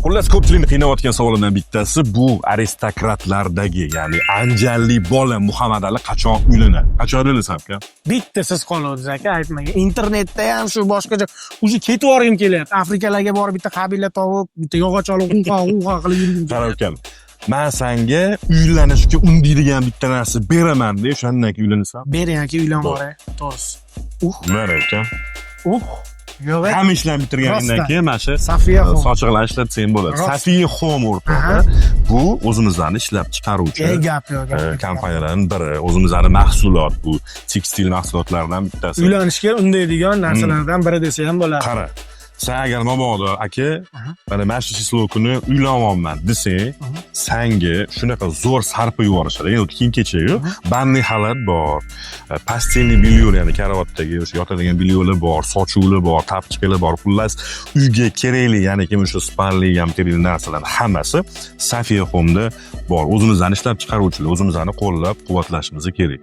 Xullas, ko'pchilikni qiynayotgan savollardan bittasi bu aristokratlardagi, ya'ni anjanlik bola Muhammad Ali qachon uylanadi? Qachon uylanasan, aka? Bitta siz qoldingiz, aka, aytmagan. Internetda ham shu boshqacha уже ketib yuborgim kelyapti. Afrikalarga borib, bitta qabila topib, bitta yog'och olib, uxa uxa qilib yurgim Qara, kelyapti. ukam. Man sanga uylanishga undaydigan bitta narsa beraman de, o'shandan keyin uylanasan. Bering, aka, uylanib boray, to'g'risi. Mana, ukam. Yo'q. Hamma ishlarni bitirganingdan Rostdan. keyin mana shu Safiya Home. sochiqlarni ishlatsang bo'ladi. Rost. Safiya Home, o'rtoqlar. Bu o'zimizni ishlab chiqaruvchi Ey, gap yo'q, gap yo'q. kompaniyalarning biri. O'zimizni mahsulot, bu tekstil mahsulotlaridan bittasi. Uylanishga undaydigan narsalardan biri desa ham bo'ladi. Qara, sen agar mabodo, aka, mana shu число kuni uylanyapman desang, sanga shunaqa zo'r sarpa yuborishadi. Endi kiyim kechak-yu, банный xalat bor, постельный бельё, ya'ni karavotdagi o'sha yotadigan бельё lar bor, sochuvlar bor, тапочка lar bor. Xullas, uyga kerakli, ya'ni kim o'sha спальный ga ham kerakli narsalarni hammasi Safiya Home'da bor. O'zimizni ishlab chiqaruvchilar, o'zimizni qo'llab quvvatlashimiz kerak.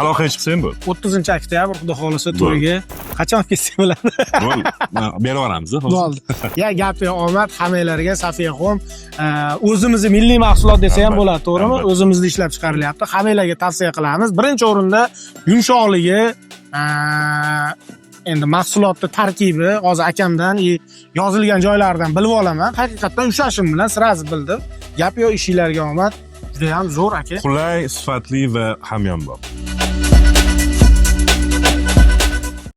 Aloqaga chiqsang bo'ldi. 30-oktyabr, xudo xohlasa, to'yga qachon olib kelsak bo'ladi? Bo'ldi. Berib yuboramiz hozir. Bo'ldi. Ya, gap yo'q, omad hammanglarga. Safiya Home o'zimizni milliy mahsulot desa ham Albatta, bo'ladi, to'g'rimi? albatta. O'zimizda ishlab chiqarilyapti. Hammanglarga tavsiya qilamiz. Birinchi o'rinda yumshoqligi, endi mahsulotni tarkibi hozir akamdan и yozilgan joylaridan bilib olaman. Haqiqatdan ushlashim bilan сразу bildim. Gap yo'q, ishinglarga omad. Juda ham zo'r, aka. Qulay, sifatli va hamyonbop.